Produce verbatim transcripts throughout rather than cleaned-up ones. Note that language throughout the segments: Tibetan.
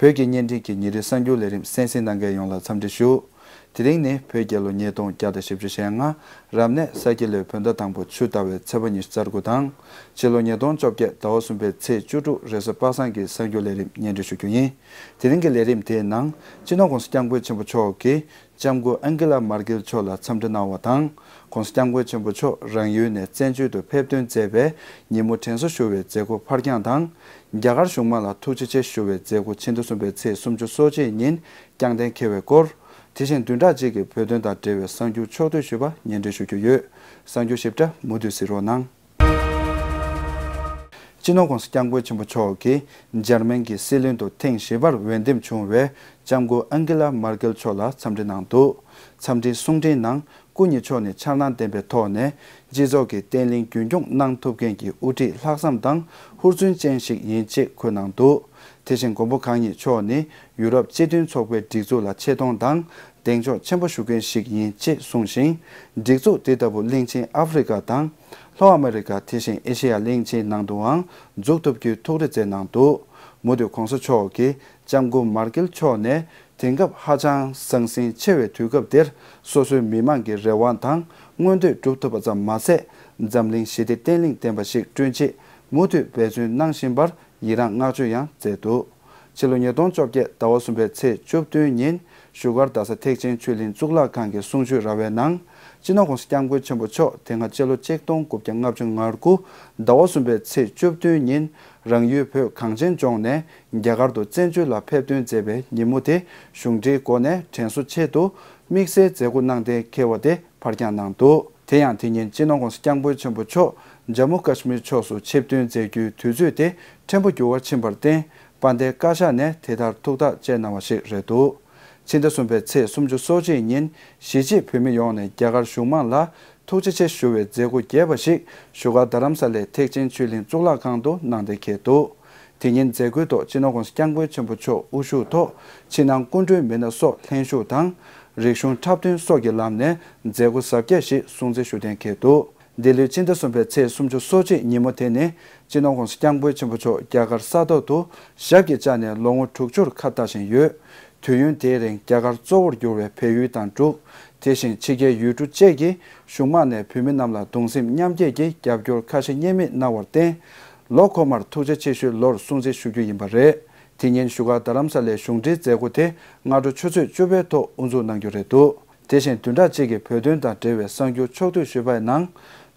བོད་ཀྱི་བརྙན་འཕྲིན་གྱི་ཉིན་རེའི་གསར་འགྱུར་ལས་རིམ་གསན་གཟིགས་གནང་མཁན་ཡོངས་ལ་འཚམས་འདྲི་ཞུ། དེ་རིང་ནི་བོད་རྒྱལ་ལོ་ཉིས་སྟོང་བརྒྱ་དང་བཞི་བཅུ་ཞེ་ལྔ། རབ་གནས་ས་ཁྱི་ལོའི་བོད་ཟླ་དང་པོ་ཆུ་ཟླ་བའི་ཚེས་པ་ཉི་ཤུ་རྩ་དགུ་དང་། ཕྱི་ལོ་ཉིས་སྟོང་བཅོ་བརྒྱད་ཟླ་བ་གསུམ་པའི་ཚེས་བཅུ་དྲུག་རེས་གཟའ་པ་སངས་ཀྱི་གསར་འགྱུར་ལས་རིམ་སྙན་སྒྲོན་ཞུ་རྒྱུ་ཡིན། དེ་རིང་གི་ལས་རིམ་དེའི་ནང་། སྤྱི་ནོར་༸གོང་ས་༸སྐྱབས་མགོན་ཆེན་པོ་མཆོག་གིས་ལྕམ་སྐུ་ཨན་ཀི་ལ་མར་ཀེལ་མཆོག་ལ་འཚམས་འདྲི་གནང་བ་དང་། ༸གོང་ས་༸སྐྱབས་མགོན་ཆེན་པོ་མཆོག་རང་ཡུལ་ནས་བཙན་བྱོལ་དུ་ཕེབས་ཐོན་མཛད་པའི་ཉིན་མོ་དྲན་གསོ་ཞུ་བའི་མཛད་སྒོ་ཕར་འགྱངས་དང་། རྒྱ་གར་གཞུང་མང་ལ་ཐུགས་རྗེ་ཆེ་ཞུ་བའི་མཛད་སྒོ་ཕྱི་ཟླ་གསུམ་པའི་ཚེས་སོ་གཅིག་ཉིན་བསྐྱངས་གཏན་འཁེལ་བའི་སྐོར། དེ་བཞིན་བདུན་ཕྲག་གཅིག་གི་བོད་དོན་དང་འབྲེལ་བའི་གསར་འགྱུར་ཕྱོགས་བསྡུས་ཞུས་པ་སྙན་སྒྲོན་ཞུ་རྒྱུ་ཡོད། གསར་འགྱུར་ཞིབ་ཕྲ་མུ་མཐུད་གཟིགས་རོགས་གནང་། སྤྱི་ནོར་༸གོང་ས་༸སྐྱབས་མགོན་ཆེན་པོ་མཆོག་གིས་འཇར་མན་གྱི་སྲིད་བློན་དུ་ཐེངས་བཞི་པར་འོས་འདེམས་བྱུང་བའི་ལྕམ་སྐུ་ཨན་ཀི་ལ་མར་ཀེལ་མཆོག་ལ་འཚམས་འདྲི་གནང་འདུག་འཚམས་འདྲིའི་གསུང་འཕྲིན་ནང་སྐུ་ཉིད་མཆོག་ནི་འཆར་སྣང་ལྡན་པའི་ཐོག་ནས་སྤྱི་ཚོགས་ཀྱི་བརྟན་ལྷིང་རྒྱུན་འཁྱོངས་གནང་ཐུབ་མཁན་གྱི་དབུ་ཁྲིད་ལྷག་བསམ་དང་ཧུར་བརྩོན་ཅན་ཞིག་ཡིན་ཅེས་འཁོད་གནང་འདུག་དེ་བཞིན་མགོན་པོ་གང་ཉིད་མཆོག་ནི་ཡུ་རོབ་སྤྱི་མཐུན་ཚོགས་པའི་སྒྲིག་འཛུགས་ལ་ཆེ་མཐོང་དང་། གདེང་འཇོག་ཆེན་པོ་ཞུ་མཁན་ཞིག་ཡིན་ཅེས་གསུངས་ཤིང་། སྒྲིག་འཛུགས་འདི་ལྟ་བུ་གླིང་ཆེན་ཨ་ཧྥེ་རི་ཀ་དང་། ལྷོ་ཨ་མེ་རི་ཀ་དེ་བཞིན་ཨེ་ཤེ་ཡ་གླིང་ཆེན་ནང་དུའང་འཛུགས་ཐུབ་རྒྱུའི་ཐུགས་རེ་མཛད་གནང་འདུག་མུ་མཐུད་གོང་ས་མཆོག་གིས་ལྕམ་སྐུ་མར་ཀེལ་མཆོག་ནས་དེང་སྐབས་ཧ་ཅང་ཟང་ཟིང་ཆེ་བའི་དུས་སྐབས་འདིར་སོ་སོའི་མི་མང་གི་རེ་བ་དང་མངོན་འདོད་སྒྲུབ་ཐུབ་པ་ཙམ་མ་ཟད། འཛམ་གླིང་ཞི་བདེ་བརྟན་ལྷིང་ལྡན་པ་ཞིག་བསྐྲུན་ཆེད་མུ་མཐུད་འབད་བརྩོན་གནང་བཞིན་པར་ཡི་རངས་བསྔགས་བརྗོད་ཡང་མཛད་འདུག་ཕྱི་ལོ་ཉིས་སྟོང་བཅོ་བརྒྱད་ཟླ་བ་གསུམ་པའི་ཚེས་བཅུ་བདུན་ཉིན་བཞུགས་སྒར་རྡ་ས་ཐེག་ཆེན་ཆོས་གླིང་གཙུག་ལག་ཁང་གི་གསུང་ཆོས་ར་བའི་ནང་། སྤྱི་ནོར་༸གོང་ས་༸སྐྱབས་མགོན་ཆེན་པོ་མཆོག་དེ་སྔ་སྤྱི་ལོ་གཅིག་སྟོང་དགུ་བརྒྱ་ལྔ་བཅུ་ང་དགུ་ཟླ་བ་གསུམ་པའི་ཚེས་བཅུ་བདུན་ཉིན་རང་ཡུལ་བོད་གངས་ཅན་ལྗོངས་ནས་རྒྱ་གར་དུ་བཙན་བྱོལ་ལ་ཕེབས་ཐོན་མཛད་པའི་ཉིན་མོ་དེ་གཞུང་འབྲེལ་སྒོ་ནས་དྲན་གསོ་ཆེད་དུ་དམིགས་བསལ་མཛད་སྒོ་གནང་གཏན་འཁེལ་བ་དེ་ཕར་འགྱངས་གནང་འདུག་དེ་ཡང་དེ་ཉིན་སྤྱི་ནོར་༸གོང་ས་༸སྐྱབས་མགོན་ཆེན་པོ་མཆོག་ཇམ་མུ་ཀ་ཤི་མིར་ཕྱོགས་སུ་ཆིབས་ཐོན་མཛད་རྒྱུའི་དུས་ཚོད་དེ་ཕྲན་བུ་འགྱུར་བ་ཕྱིན་པར་བརྟེན། དཔལ་ལྡན་བཀའ་ཤག་ནས་དེ་ལྟར་ཐུགས་ཐག་བཅད་གནང་བ་ཞིག་རེད་འདུག་ཕྱི་ཟླ་གསུམ་པའི་ཚེས་སོ་གཅིག་ཉིན་གཞིས་བྱེས་བོད་མི་ཡོངས་ནས་རྒྱ་གར་གཞུང་མང་ལ་ཐུགས་རྗེ་ཆེ་ཞུ་བའི་མཛད་སྒོ་རྒྱས་པ་ཞིག་བཞུགས་སྒར་རྡ་རམ་ས་ལའི་ཐེག་ཆེན་ཆོས་གླིང་གཙུག་ལག་ཁང་དུ་གནང་གཏན་འཁེལ་འདུག་དེ་ཉིན་མཛད་སྒོའི་ཐོག་སྤྱི་ནོར་༸གོང་ས་༸སྐྱབས་མགོན་ཆེན་པོ་མཆོག་དབུ་བཞུགས་ཐོག་ཕྱི་ནང་སྐུ་མགྲོན་མི་སྣ་སོགས་ལྷན་ཞུགས་དང་། རིག་གཞུང་འཁྲབ་སྟོན་སོགས་ཀྱི་ལམ་ནས་མཛད་སྒོ་གཟབ་རྒྱས་ཤིག་སྲུང་བརྩི་ཞུ་གཏན་འཁེལ་འདུག་འདི་ལོའི་ཕྱི་ཟླ་གསུམ་པའི་ཚེས་སོ་གཅིག་ཉིན་མོ་དེ་ནི་སྤྱི་ནོར་༸གོང་ས་༸སྐྱབས་མགོན་ཆེན་པོ་མཆོག་རྒྱ་གར་ས་ཐོག་ཏུ་ཞབས་ཀྱིས་བཅགས་ནས་ལོ་ངོ་དྲུག་ཅུར་ཁ་ལྟ་བཞིན་ཡོད། དུས་ཡུན་དེའི་རིང་རྒྱ་གར་གཙོ་བོར་གྱུར་བའི་བལ་ཡུལ་དང་འབྲུག་དེ་བཞིན་ཕྱི་རྒྱལ་ཡུལ་གྲུ་བཅས་ཀྱི་གཞུང་མང་ནས་བོད་མི་རྣམས་ལ་གདུང་སེམས་མཉམ་སྐྱེད་ཀྱི་རྒྱབ་སྐྱོར་ཁ་ཞེ་གཉིས་མེད་གནང་བར་བརྟེན། ལོ་འཁོར་མར་ཐུགས་རྗེ་ཆེ་ཞུའི་ལོར་སྲུང་བརྩི་ཞུ་རྒྱུ་ཡིན་པ་རེད། དེ་ཉིན་བཞུགས་སྒར་རྡ་རམ་ས་ལའི་གཞུང་འབྲེལ་མཛད་སྒོ་དེ་སྔ་དྲོ་ཆུ་ཚོད་བཅུ་པའི་ཐོག་དབུ་འཛུགས་གནང་རྒྱུ་རེད་འདུག་དེ་བཞིན་བདུན་ཕྲག་གཅིག་གི་བོད་དོན་དང་འབྲེལ་བའི་གསར་འགྱུར་ཕྱོགས་བསྡུས་ཞུས་པའི་ནང་།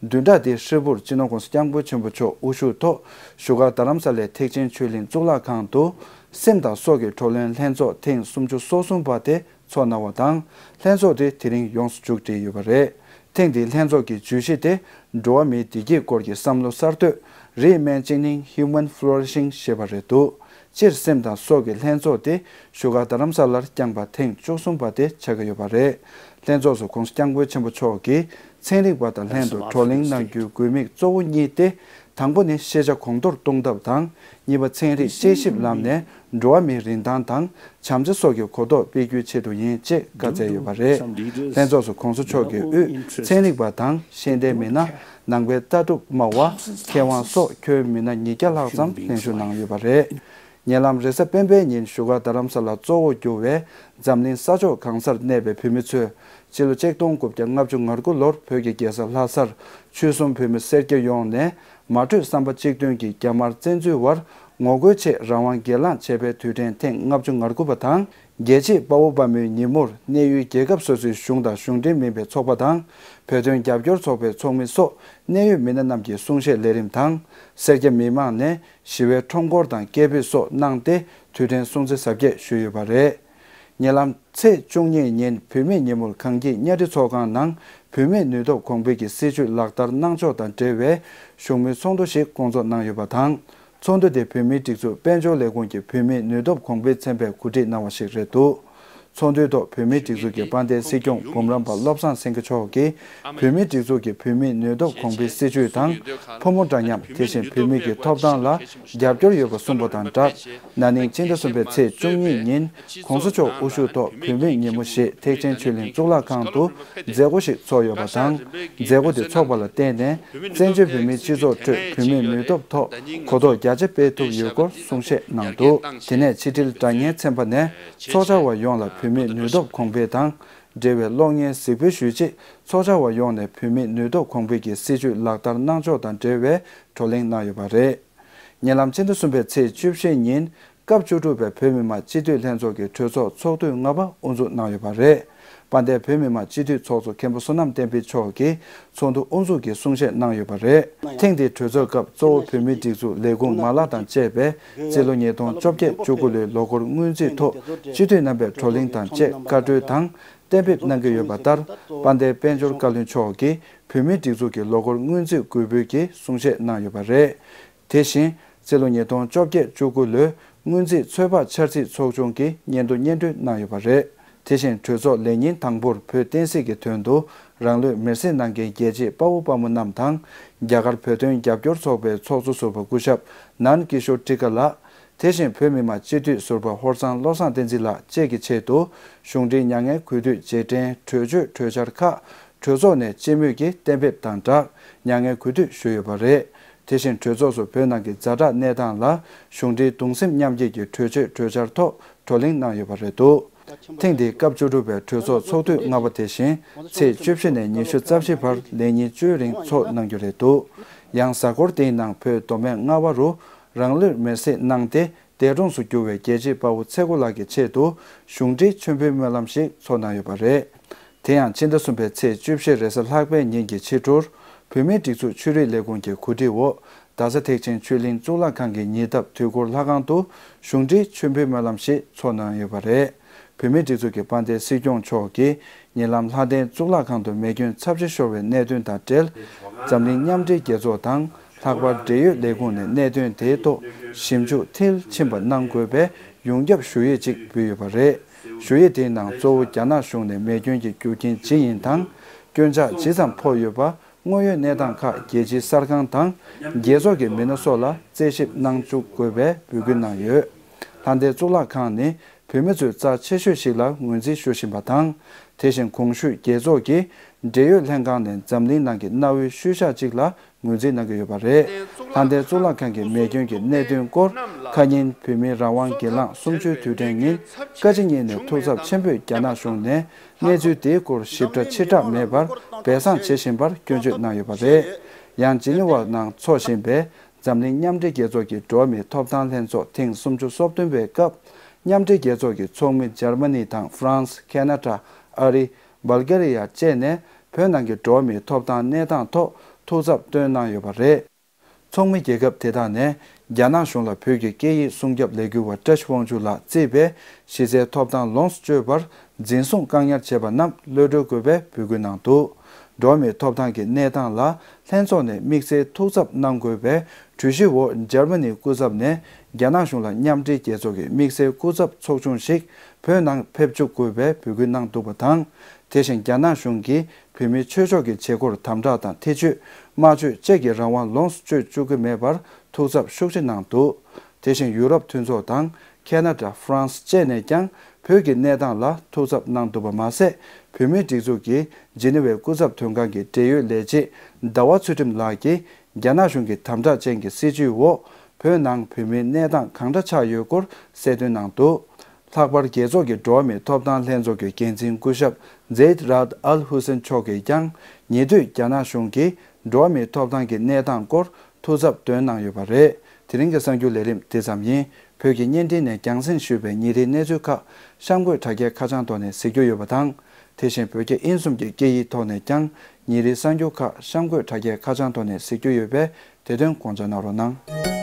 བདུན་ཕྲག་འདིའི་ཧྲིལ་པོར་སྤྱི་ནོར་༸གོང་ས་༸སྐྱབས་མགོན་ཆེན་པོ་མཆོག་དབུ་བཞུགས་ཐོག་བཞུགས་སྒར་རྡ་རམ་ས་ལའི་ཐེག་ཆེན་ཆོས་གླིང་གཙུག་ལག་ཁང་དུ། སེམས་དང་སྲོག་གི་བགྲོ་གླེང་ལྷན་ཚོགས་ཐེངས་སུམ་ཅུ་སོ་གསུམ་པ་དེ་ཚོགས་གནང་བ་དང་། ལྷན་ཚོགས་དེ་དེ་རིང་ཡོངས་སུ་མཇུག་བསྒྲིལ་ཡོད་པ་རེད། ཐེངས་འདིའི་ལྷན་ཚོགས་ཀྱི་བརྗོད་གཞི་དེ། འགྲོ་བ་མིའི་བདེ་སྐྱིད་སྐོར་གྱི་བསམ་བློ་གསར་གཏོད། Reimagining Human Flourishing ཞེས་པ་རེད་འདུག་སྤྱིར་སེམས་དང་སྲོག་གི་ལྷན་ཚོགས་དེ་བཞུགས་སྒར་རྡ་རམ་ས་ལར་བསྐྱངས་པ་ཐེངས་བཅུ་གསུམ་པ་དེ་ཆགས་ཀྱི་ཡོད་པ་རེད། ལྷན་ཚོགས་སུ་༸གོང་ས་༸སྐྱབས་མགོན་ཆེན་པོ་མཆོག་གིས་ཚན་རིག་པ་དང་ལྷན་དུ་བགྲོ་གླེང་གནང་རྒྱུའི་དགོས་དམིགས་གཙོ་བོ་གཉིས་ཏེ། དང་པོ་ནི་ཤེས་བྱ་གོང་མཐོར་གཏོང་ཐབས་དང་། གཉིས་པ་ཚན་རིག་དཔྱད་ཞིབ་ལམ་ནས་འགྲོ་བ་མིའི་རིན་ཐང་དང་བྱམས་བརྩེ་སོགས་ཀྱི་གོ་རྟོགས་སྤེལ་རྒྱུའི་ཆེད་དུ་ཡིན་ཅེས་བཀའ་སྩལ་ཡོད་པ་རེད། ལྷན་ཚོགས་སུ་༸གོང་ས་མཆོག་གིས་དབུས་ཚན་རིག་པ་དང་ཤེས་ལྡན་མི་སྣ། ནང་པའི་ལྟ་གྲུབ་སྨྲ་བ། མཁས་དབང་སོགས་ཁྱོན་མི་སྣ་ཉིས་བརྒྱ་ལྷག་ཙམ་ལྷན་ཞུགས་གནང་ཡོད་པ་རེད། ཉེ་ལམ་རེས་གཟའ་སྤེན་པའི་ཉིན་བཞུགས་སྒར་རྡ་རམ་ས་ལ་གཙོ་བོར་གྱུར་བའི་འཛམ་གླིང་ས་ཕྱོགས་གང་སར་གནས་པའི་བོད་མི་ཚོས་ཕྱི་ལོ་གཅིག་སྟོང་དགུ་བརྒྱ་ལྔ་བཅུ་ང་དགུ་ལོར་བོད་ཀྱི་རྒྱལ་ས་ལྷ་སར་ཆོལ་གསུམ་བོད་མི་སེར་སྐྱ་ཡོངས་ནས་མ་གྲོས་བསམ་པ་གཅིག་མཐུན་གྱིས་རྒྱ་དམར་བཙན་འཛུལ་བར་ངོ་རྒོལ་ཆེད་རང་དབང་སྒེར་ལངས་བྱས་པའི་དུས་དྲན་ཐེངས་ལྔ་བཅུ་ང་དགུ་པ་དང་། རྒྱལ་གཅེས་དཔའ་བོ་དཔའ་མོའི་ཉིན་མོར་གནས་ཡུལ་རྒྱལ་ཁབ་སོ་སོའི་གཞུང་དང་གཞུང་འབྲེལ་མིན་པའི་ཚོགས་པ་དང་། བོད་དོན་རྒྱབ་སྐྱོར་ཚོགས་པའི་ཚོགས་མི་སོགས་གནད་ཡོད་མི་སྣ་རྣམས་ཀྱི་གསུང་བཤད་ལས་རིམ་དང་། སེར་སྐྱ་མི་མང་ནས་ཞི་བའི་ཁྲོམ་སྐོར་དང་སྐད་འབོད་སོགས་གནང་སྟེ་དུས་དྲན་སྲུང་བརྩི་གཟབ་རྒྱས་ཞུས་ཡོད་པ་རེད། ཉེ་ལམ་ཚེས་བཅུ་གཉིས་ཉིན་བུད་མེད་ཉིན་མོར་གངས་སྐྱིད་གཉའ་ཁྲི་ཚོགས་ཁང་ནང་བུད་མེད་ནུས་སྟོབས་གོང་འཕེལ་གྱི་སྲིད་བྱུས་ལག་བསྟར་གནང་ཕྱོགས་དང་འབྲེལ་བའི་བཞུགས་མོལ་ཚོགས་འདུ་ཞིག་བསྐོང་ཚོགས་གནང་ཡོད་པ་དང་། ཚོགས་འདུ་དེ་བོད་མིའི་སྒྲིག་འཛུགས་དཔལ་འབྱོར་ལས་ཁུངས་ཀྱི་བུད་མེད་ནུས་སྟོབས་གོང་འཕེལ་ཚན་པས་གོ་སྒྲིག་གནང་བ་ཞིག་རེད་འདུག་ཚོགས་འདུའི་ཐོག་བོད་མིའི་སྒྲིག་འཛུགས་ཀྱི་དཔལ་ལྡན་སྲིད་སྐྱོང་འབུམ་རམས་པ་བློ་བཟང་སེང་གེ་མཆོག་གིས། བོད་མིའི་སྒྲིག་འཛུགས་ཀྱི་བུད་མེད་ནུས་སྟོབས་གོང་འཕེལ་སྲིད་བྱུས་དང་། ཕོ་མོ་འདྲ་མཉམ། དེ་བཞིན་བུད་མེད་ཀྱི་ཐོབ་ཐང་ལ་རྒྱབ་སྐྱོར་ཡོད་པ་གསུངས་པ་དང་སྦྲགས། ན་ནིང་ཕྱི་ཟླ་གསུམ་པའི་ཚེས་བཅུ་གཉིས་ཉིན། ༸གོང་ས་མཆོག་དབུ་བཞུགས་ཐོག་བུད་མེད་ཉིན་མོ་ཞེས་ཐེག་ཆེན་ཆོས་གླིང་གཙུག་ལག་ཁང་དུ་མཛད་སྒོ་ཞིག་ཚོགས་ཡོད་པ་དང་། མཛད་སྒོ་དེ་འཚོགས་པ་ལ་བརྟེན་ནས། བཙན་བྱོལ་བོད་མིའི་སྤྱི་ཚོགས་ཁྲོད་བུད་མེད་ནུས་སྟོབས་ཐོག་གོ་རྟོགས་རྒྱ་ཆེ་སྤེལ་ཐུབ་ཡོད་སྐོར་གསུང་བཤད་གནང་འདུག་དེ་ནས་ཕྱི་དྲིལ་དྲ་བརྙན་ཚན་པ་ནས། ཚོགས་བཅར་བ་ཡོངས་ལ་བུད་མེད་ནུས་སྟོབས་གོང་འཕེལ་དང་འབྲེལ་བའི་གློག་བརྙན་གཟིགས་འབུལ་ཞུས་རྗེས། ཚོགས་བཅར་བ་ཡོངས་ནས་བུད་མེད་ནུས་སྟོབས་གོང་འཕེལ་གྱི་སྲིད་བྱུས་ལག་བསྟར་གནང་ཕྱོགས་དང་འབྲེལ་བའི་བགྲོ་གླེང་གནང་ཡོད་པ་རེད། ཉེ་ལམ་ཕྱི་ཟླ་གསུམ་པའི་ཚེས་བཅུ་བཞི་ཉིན། སྐབས་བཅུ་དྲུག་པའི་བོད་མི་མང་སྤྱི་འཐུས་ལྷན་ཚོགས་ཀྱི་གྲོས་ཚོགས་ཚོགས་དུས་ལྔ་པ་དབུ་འཛུགས་གནང་ཡོད་པ་རེད། དཔལ་ལྡན་བོད་མི་མང་སྤྱི་འཐུས་ཚོགས་གཙོ་མཁན་པོ་བསོད་ནམས་བསྟན་འཕེལ་མཆོག་གིས་ཚོགས་འདུ་དབུ་འཛུགས་ཀྱི་གསུང་བཤད་གནང་ཡོད་པ་རེད། ཐེངས་འདིའི་གྲོས་ཚོགས་སྐབས་གཙོ་བོ་བོད་མིའི་སྒྲིག་འཛུགས་ལས་ཁུངས་མ་ལག་དང་བཅས་པས་རྩིས་ལོ་ཉིས་སྟོང་བཅོ་བརྒྱད་བཅུ་དགུ་ལོའི་ལོ་འཁོར་སྔོན་རྩིས་ཐོག་སྤྱི་འཐུས་རྣམ་པས་བགྲོ་གླེང་དང་བཅས་བཀའ་འཁྲོལ་དང་གཏན་འབེབས་གནང་གི་ཡོད་པ་ལྟར། དཔལ་ལྡན་དཔལ་འབྱོར་བཀའ་བློན་མཆོག་གིས་བོད་མིའི་སྒྲིག་འཛུགས་ཀྱི་ལོ་འཁོར་སྔོན་རྩིས་འགོད་འབུལ་གྱི་གསུང་བཤད་གནང་ཡོད་པ་རེད། དེ་བཞིན། རྩིས་ལོ་ཉིས་སྟོང་བཅོ་བརྒྱད་བཅུ་དགུ་ལོའི་སྔོན་རྩིས་ཚོད་དཔག་འཆར་རྩིས་ཚོགས་ཆུང་གི་སྙན་ཐོ་སྙན་སྒྲོན་གནང་ཡོད་པ་རེད། དེ་བཞིན་གྲོས་ཚོགས་ལས་ཉིན་དང་པོར་བོད་བསྟན་སྲིད་ཀྱི་དོན་དུ་རང་ལུས་མེར་སྲེག་གནང་མཁན་རྒྱལ་གཅེས་དཔའ་བོ་དཔའ་མོ་རྣམས་དང་། རྒྱ་གར་བོད་དོན་རྒྱབ་སྐྱོར་ཚོགས་པའི་ཚོགས་གཙོ་ཟུར་པ་སྐུ་ཞབས་ནཱན་ཀི་ཤོར་ཊི་ཀ་ལགས། དེ་བཞིན་བོད་མི་མང་སྤྱི་འཐུས་ཟུར་པ་ཧོར་གཙང་བློ་བཟང་བསྟན་འཛིན་ལགས་བཅས་ཀྱི་ཆེད་དུ་གཞུང་འབྲེལ་མྱ་ངན་གུས་འདུད་རྗེས་དྲན་གྲོས་ཆོད་གྲོས་འཆར་ཁག་གྲོས་ཚོགས་ནས་སྤྱི་མོས་ཀྱིས་གཏན་འབེབས་དང་སྦྲགས་མྱ་ངན་གུས་འདུད་ཞུས་ཡོད་པ་རེད། དེ་བཞིན་གྲོས་ཚོགས་སུ་བོད་ནང་གི་ཛ་དྲག་གནས་སྟངས་ལ་གཞུང་འབྲེལ་གདུང་སེམས་མཉམ་སྐྱེད་ཀྱི་གྲོས་ཆོད་གྲོས་འཆར་ཐོག་བགྲོ་གླེང་གནང་ཡོད་པ་རེད་འདུག་ཐེངས་འདིའི་སྐབས་བཅུ་དྲུག་པའི་གྲོས་ཚོགས་ཚོགས་དུས་ལྔ་པ་དེ་བཞིན་ཚེས་བཅུ་བཞི་ནས་ཉི་ཤུ་རྩ་བཞི་བར་ལས་ཉིན་བཅུའི་རིང་ཚོགས་གནང་རྒྱུ་རེད་འདུག་ཡང་གཟའ་འཁོར་དེའི་ནང་བོད་མདོ་སྨད་རྔ་བ་རུ་རང་ལུས་མེར་སྲེག་གནང་སྟེ་འདས་གྲོངས་སུ་གྱུར་བའི་རྒྱལ་གཅེས་དཔའ་བོ་ཚེ་རྒོད་ལགས་ཀྱི་ཆེད་དུ་གཞུང་འབྲེལ་མཆོད་འབུལ་སྨོན་ལམ་ཞིག་ཚོགས་གནང་ཡོད་པ་རེད། དེ་ཡང་ཕྱི་ཟླ་གསུམ་པའི་ཚེས་བཅུ་བཞི་རེས་གཟའ་ལྷག་པའི་ཉིན་གྱི་ཕྱི་དྲོར་བོད་མིའི་སྒྲིག་འཛུགས་ཆོས་རིག་ལས་ཁུངས་ཀྱི་གོ་སྒྲིག་འོག་རྡ་ས་ཐེག་ཆེན་ཆོས་གླིང་གཙུག་ལག་ཁང་གི་ཉེ་འདབས་དུས་འཁོར་ལྷ་ཁང་དུ་གཞུང་འབྲེལ་མཆོད་འབུལ་སྨོན་ལམ་ཞིག་ཚོགས་གནང་ཡོད་པ་རེད། བོད་མིའི་སྒྲིག་འཛུགས་ཀྱི་དཔལ་ལྡན་སྲིད་སྐྱོང་མཆོག་གིས་ཉེ་ལམ་ལྷ་ལྡན་གཙུག་ལག་ཁང་དུ་མེ་སྐྱོན་ཚབས་ཆེ་ཤོར་བའི་གནད་དོན་དང་འབྲེལ། འཛམ་གླིང་མཉམ་འབྲེལ་རྒྱལ་ཚོགས་དང་ལྷག་པར་འབྲེལ་ཡོད་ལས་ཁུངས་ནས་གནད་དོན་དེའི་ཐོག་ཞིབ་འཇུག་མཐིལ་ཕྱིན་པ་གནང་དགོས་པའི་ཡོངས་ཁྱབ་ཞུ་ཡིག་ཅིག་འབུལ་ཡོད་པ་རེད། ཞུ་ཡིག་དེའི་ནང་གཙོ་བོ་རྒྱ་ནག་གཞུང་ནས་མེ་སྐྱོན་གྱི་རྒྱུ་རྐྱེན་ཇི་ཡིན་དང་། སྐྱོན་ཆག་ཇི་ཙམ་ཕོག་ཡོད་པ། དངོས་ཡོད་གནས་སྟངས་ཁག་རྒྱལ་སྤྱིའི་གསར་ཁང་དང་རྒྱལ་ཚོགས་ཀྱི་མི་སྣ་སོགས་ལ་རྩད་ཞིབ་གནང་བཅུག་དགོས་པའི་འབོད་སྐུལ་གནང་ཡོད། ལྷ་ལྡན་གཙུག་ལག་ཁང་ནི་བོད་མི་ཚོའི་རྩ་ཆེ་ཤོས་ཤིག་ལ་ངོས་འཛིན་ཞུ་བཞིན་པ་དང་། དེ་བཞིན་གོང་ཞུས་རྒྱལ་ཚོགས་ཀྱི་འབྲེལ་ཡོད་ལྷན་ཁང་ནས་འཛམ་གླིང་ནང་གི་གནའ་བོའི་ཤུལ་བཞག་ཅིག་ལ་ངོས་འཛིན་གནང་གི་ཡོད་པ་རེད། ལྷ་ལྡན་གཙུག་ལག་ཁང་གི་མེ་སྐྱོན་གྱི་གནད་དོན་སྐོར་ཁ་ཉིན་བོད་མིའི་རང་དབང་སྒེར་ལངས་གསུམ་བཅུའི་དུས་དྲན་ཉིན་བཀའ་སྤྱི་གཉིས་ནས་ཐུགས་འཚབ་ཆེན་པོས་རྒྱ་ནག་གཞུང་ནས་གནས་ཚུལ་དེའི་སྐོར་ཞིབ་ཕྲ་ཕྱིར་བསྒྲགས་མེད་པར་སྦས་གསང་བྱེད་བཞིན་པར་སྐྱོན་བརྗོད་གནང་ཡོད་པ་རེད། ཡང་ཇི་ནི་ཝར་ནང་འཚོགས་བཞིན་པའི་འཛམ་གླིང་མཉམ་འབྲེལ་རྒྱལ་ཚོགས་ཀྱི་འགྲོ་བ་མིའི་ཐོབ་ཐང་ལྷན་ཚོགས་ཐེངས་སུམ་ཅུ་སོ་བདུན་པའི་སྐབས་མཉམ་འབྲེལ་རྒྱལ་ཚོགས་ཀྱི་ཚོགས་མི་འཇར་མ་ནི་དང་ཧྥ་རན་སི། ཁེ་ན་ཌ། ཨ་རི། སྦལ་གྷ་རི་ཡ་བཅས་ནས་བོད་ནང་གི་འགྲོ་བ་མིའི་ཐོབ་ཐང་གནས་སྟངས་ཐོག་ཐུགས་འཚབ་བཏོན་གནང་ཡོད་པ་རེད། ཚོགས་མི་རྒྱལ་ཁབ་དེ་དག་ནས་རྒྱ་ནག་གཞུང་ལ་བོད་ཀྱི་སྐད་ཡིག་སྲུང་སྐྱོབ་ལས་འགུལ་བ་བཀྲ་ཤིས་དབང་ཕྱུག་ལགས་གཙོས་པའི་གཞི་རྩའི་ཐོབ་ཐང་ལོངས་སུ་སྤྱོད་པར་འཛིན་བཟུང་བཀག་ཉར་བྱས་པ་རྣམས་གློད་གྲོལ་དགོས་པའི་འབོད་སྐུལ་གནང་འདུག་འགྲོ་བ་མིའི་ཐོབ་ཐང་གི་གནས་སྟངས་ལ་ལྷན་ཚོགས་ནས་དམིགས་བསལ་ཐུགས་འཚབ་གནང་དགོས་པའི་གྲོས་གཞིའི་འོག་འཇར་མ་ནིའི་སྐུ་ཚབ་ནས་རྒྱ་ནག་གཞུང་ལ་མཉམ་འབྲེལ་རྒྱལ་ཚོགས་ཀྱི་དམིགས་བསལ་སྐུ་ཚབ་ཚོགས་ཆུང་ཞིག་བོད་ནང་ཕེབས་བཅུག་དགོས་པའི་འབོད་སྐུལ་གནང་འདུག་པ་དང་། དེ་བཞིན་རྒྱ་ནག་གཞུང་གིས་བོད་མིའི་ཆོས་ཕྱོགས་ཀྱི་བྱེད་སྒོར་དམ་དྲག་དང་ཐེ་བྱུས། དམར་གཅོད་བཅས་ཀྱི་རང་དབང་ལོངས་སུ་སྤྱོད་བཅུག་གི་མེད་པར་ཐུགས་འཚབ་ཤུགས་ཆེ་གནང་འདུག་དེ་བཞིན་ཡུ་རོབ་མཐུན་ཚོགས་དང་ཁེ་ན་ཌ། ཧྥ་རན་སི་བཅས་ནས་ཀྱང་བོད་ཀྱི་གནས་སྟངས་ལ་ཐུགས་འཚབ་གནང་འདུག་པ་མ་ཟད། བོད་མིའི་སྒྲིག་འཛུགས་ཀྱི་ཇི་ནི་ཝའི་སྐུ་ཚབ་དོན་ཁང་གི་འབྲེལ་ཡོད་ལས་བྱེད་ཟླ་བ་ཚུལ་ཁྲིམས་ལགས་ཀྱིས་རྒྱ་ནག་གཞུང་གི་དམ་དྲག་ཅན་གྱི་སྲིད་བྱུས་འོག་བོད་ནང་བོད་མིའི་གནས་སྟངས་གང་འདྲ་ཆགས་ཡོད་སྐོར་གསལ་སྟོན་གནང་འདུག་ལྷག་པར་རྒྱལ་ཚོགས་ཀྱི་འགྲོ་བ་མིའི་ཐོབ་ཐང་ལྷན་ཚོགས་ཀྱི་འགན་འཛིན་སྐུ་ཞབས་ཛེ་ཡིད་རཱད་ཨལ་ཧུ་སེན་མཆོག་གིས་ཀྱང་ཉེ་དུས་རྒྱ་ནག་གཞུང་གིས་འགྲོ་བ་མིའི་ཐོབ་ཐང་གི་གནས་སྟངས་སྐོར་ཐུགས་འཚབ་བཏོན་གནང་ཡོད་པ་རེད། དེ་རིང་གི་གསར་འགྱུར་ལས་རིམ་དེ་ཙམ་ཡིན། བོད་ཀྱི་བརྙན་འཕྲིན་ནས་རྒྱང་སྲིང་ཞུས་པའི་ཉིན་རེའི་གནས་ཚུལ་ཁག་གཤམ་འཁོད་དྲ་རྒྱའི་ཁ་བྱང་ཐོག་ནས་གཟིགས་རྒྱུ་ཡོད་པ་དང་། དེ་བཞིན་བོད་རྒྱ་དབྱིན་གསུམ་གྱི་སྐད་ཡིག་ཐོག་ནས་ཀྱང་ཉིན་རེའི་གསར་འགྱུར་ཁག་གཤམ་འཁོད་དྲ་རྒྱའི་ཁ་བྱང་ཐོག་ནས་གཟིགས་རྒྱུ་ཡོད་པས་དེ་དོན་དགོངས་འཇགས་གནང་རོགས་གནང་།